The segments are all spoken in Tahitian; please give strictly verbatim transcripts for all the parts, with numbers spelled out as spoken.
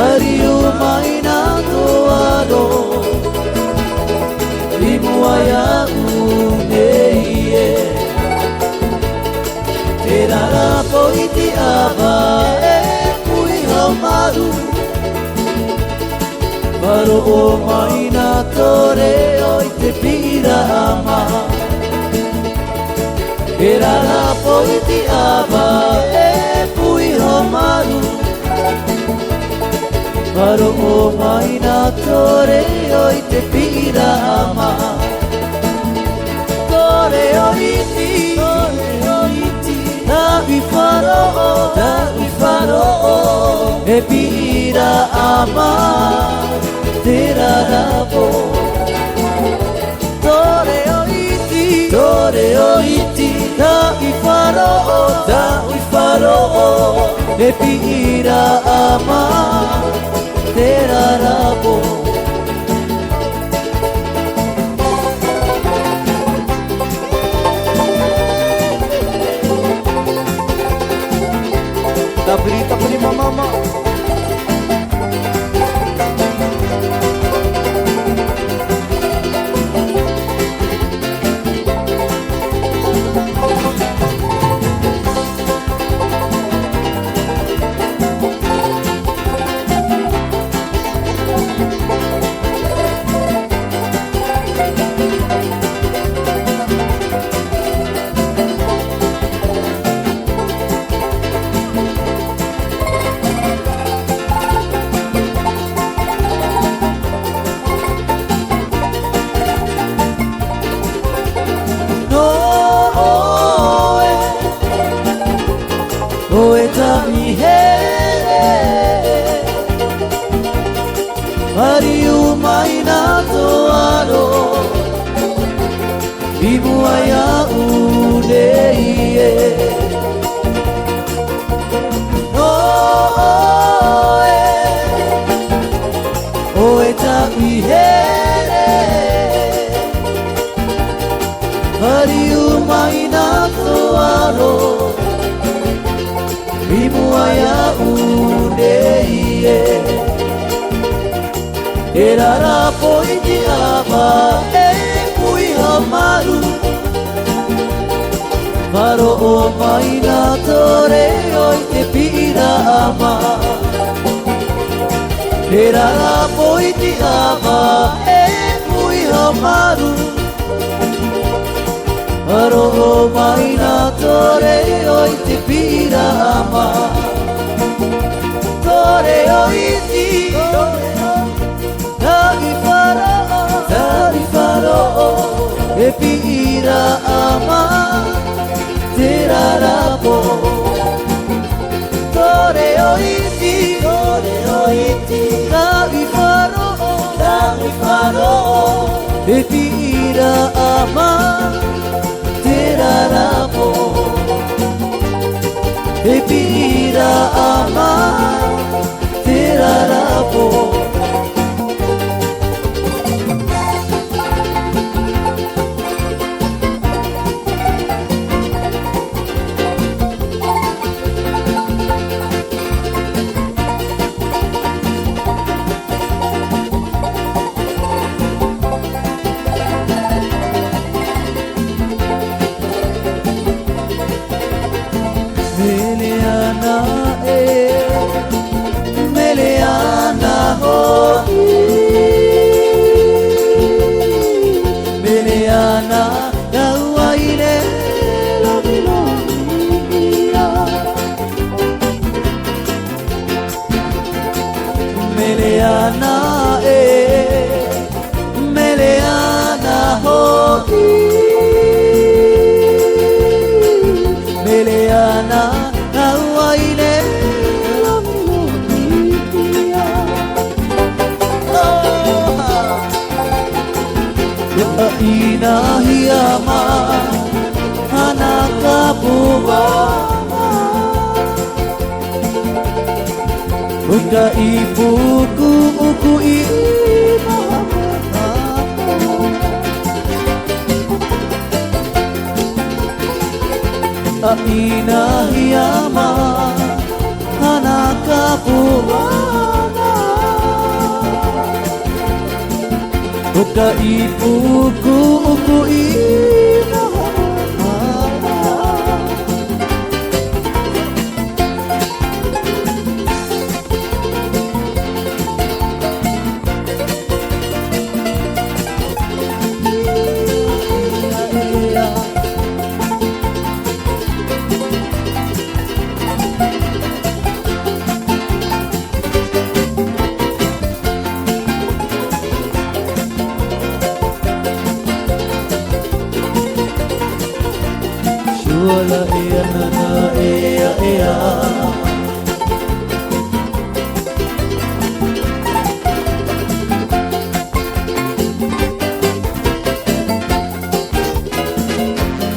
Fāriu mai nā tō aro i mua iāʻu nei ē. Terā rā poiti ʻāvae e pū iho maru. Faʻaroʻo mai nā tō reo i te piʻiraʻa mā. Terā rā poiti ʻāvae e pū iho maru. Faʻaroʻo mai nā tō reo i te piʻiraʻa mā. Tō reo iti, tō reo iti, taui faʻaroʻo, taui faʻaroʻo, e piʻiraʻa mā, terā rā pō. Tō reo iti, tō reo iti, taui faʻaroʻo, taui faʻaroʻo, e piʻiraʻa mā, terā rā pō. Tāpiri, tāpiri, māmā. Nō ʻoe, ʻoe taʻu ʻihere. Fāriu mai nā tō aro i mua iāʻu nei ē. Nō ʻoe, ʻoe taʻu ʻihere. Fāriu mai nā tō aro i mua iāʻu nei ē. Terā rā poiti ʻāvae e pū iho maru. Faʻaroʻo mai nā tō reo i te piʻiraʻa mā. Terā rā poiti ʻāvae e pū iho maru. Faʻaroʻo mai nā tō reo i te piʻiraʻa mā. Tō reo iti, taui faʻaroʻo, taui faʻaroʻo, e piʻiraʻa mā, terā rā pō. Tō reo iti, tō reo iti, taui faʻaroʻo, taui faʻaroʻo, e piʻiraʻa mā, terā rā pō. E piʻiraʻa mā, terā rā pō. Mele ana ē, mele ana hoʻi. Mele ana taua ʻihere lomilomi ia. Mele ana ē, mele ana hoʻi. Mele ana taua ʻihere lomilomi ia. Ua ʻinahia mai ana kapuaʻa. ʻO tei pukuʻuku i maha. Ua ʻinahia mai ana kapuaʻa. ʻO ka ʻīpuku ʻuku i maha. Sua la e ana na e a e a.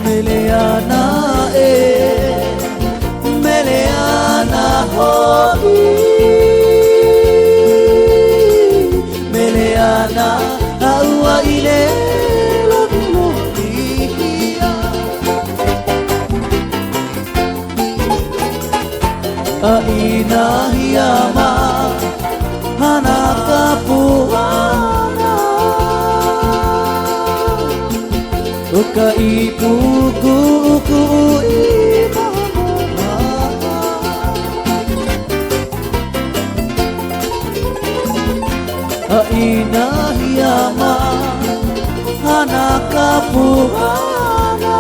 Mele ana e, mele ana hoʻi. Mele ana a ua i le lomilomi hia. A ina hia ma hana ka puana. ʻO ka ʻīpuku ʻuku i maha. A ina hia ma hana ka puana.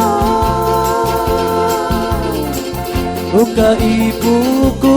ʻO ka ʻīpuku